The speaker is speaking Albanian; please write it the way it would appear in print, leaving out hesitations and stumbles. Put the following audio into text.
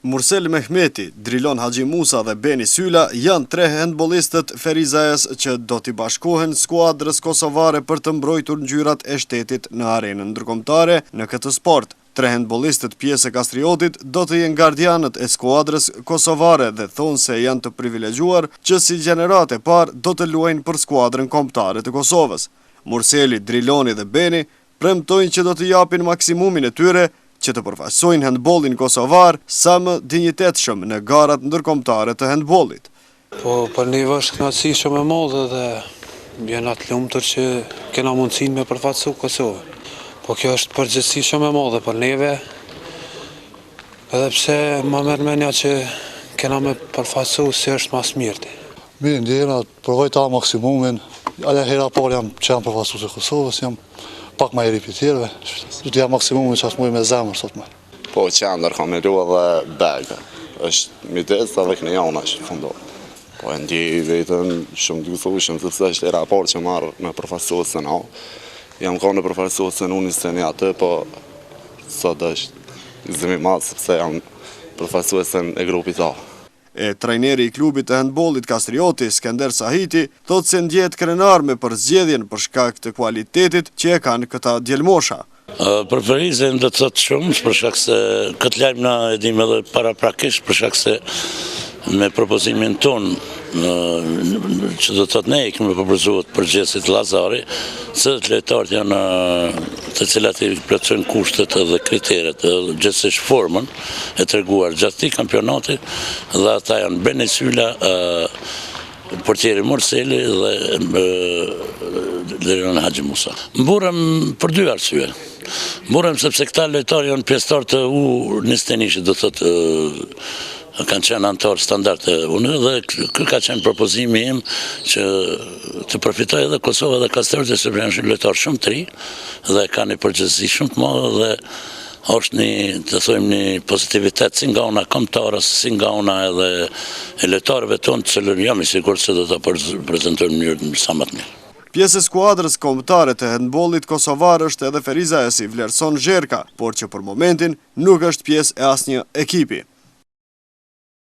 Mursel Mehmeti, Drilon Haxhimusa dhe Beni Syla janë tre hendbollistët ferizajas që do t'i bashkohen skuadrës kosovare për të mbrojtur ngjyrat e shtetit në arenën ndërkombëtare në këtë sport. Tre hendbollistët pjesë e Kastriotit do të jenë gardianët e skuadrës kosovare dhe thonë se janë të privilegjuar që si gjeneratë e parë do të luajnë për skuadrën kombëtare të Kosovës. Murseli, Driloni dhe Beni premtojnë që do të japin maksimumin e tyre që të përfaqësojnë hendbollin kosovar sa më dinjitetshëm në garat ndërkombëtare të hendbollit. Po për neve është kënaqësi shumë e madhe dhe jena të lumtur që kena mundësinë me përfaqësu Kosovën. Po kjo është përgjegjësi shumë e madhe për neve, edhe pse ma merr menja që kena me përfaqësu si është ma s'mirti. Mirë ndjehna, provoj ta maksimumin, ajo hera e parë jam që jam përfaqësues e Kosovës, jam pak ma i ri prej tjerëve, do të jap maksimumin që muj me zemër sot më. Po qendër kam me lu edhe bek, është midis edhe këne jona është fundor. Po e ndjej veten shumë të gëzueshëm sepse është hera e parë që marr me përfaqësuesen A. Jam kanë në përfaqësuesen U21 aty, po sot është gëzim i madh sepse jam përfaqësuesen e grupit A. E trajneri i klubit të hendbollit Kastrioti, Skender Sahiti, thotë se ndjehet krenar me përzgjedhjen për shkak të kualitetit që e kanë këta djelmosha. Për Ferizajn do të thotë shumë, për shkak se këtë lajm na e dimë edhe paraprakisht, për shkak se me propozimin tonë, që do të thotë ne i kemi propozuar përgjegjësit Llazari, cilët lojtarët janë të cilat i plotësojnë kushtet edhe kriteret, gjithsesi formën, e treguar gjatë këtij kampionati dhe ata janë Beni Syla, portieri Murseli dhe Drilon Haxhimusa. Mburrem për dy arsye. Mburrem sepse këta lojtarë janë pjesëtarë të U21-shit, do thotë kanë qenë anëtarë standard të unë dhe ky ka qenë propozimi im që të përfitojë edhe Kosova dhe Kastrioti sepse janë lojtarë shumë të ri dhe kanë një përgjegjësi shumë të madhe dhe Është një, të thojmë, një pozitivitet si nga ana kombëtare, si nga ana edhe e lojtarëve tonë, të cilën jam i sigurt se do ta prezantojnë në mënyrë sa më të mirë. Pjesë e skuadrës kombëtare të hendbollit kosovar është edhe ferizajasi Vlerëson Zherka, por që për momentin nuk është pjesë e asnjë ekipi.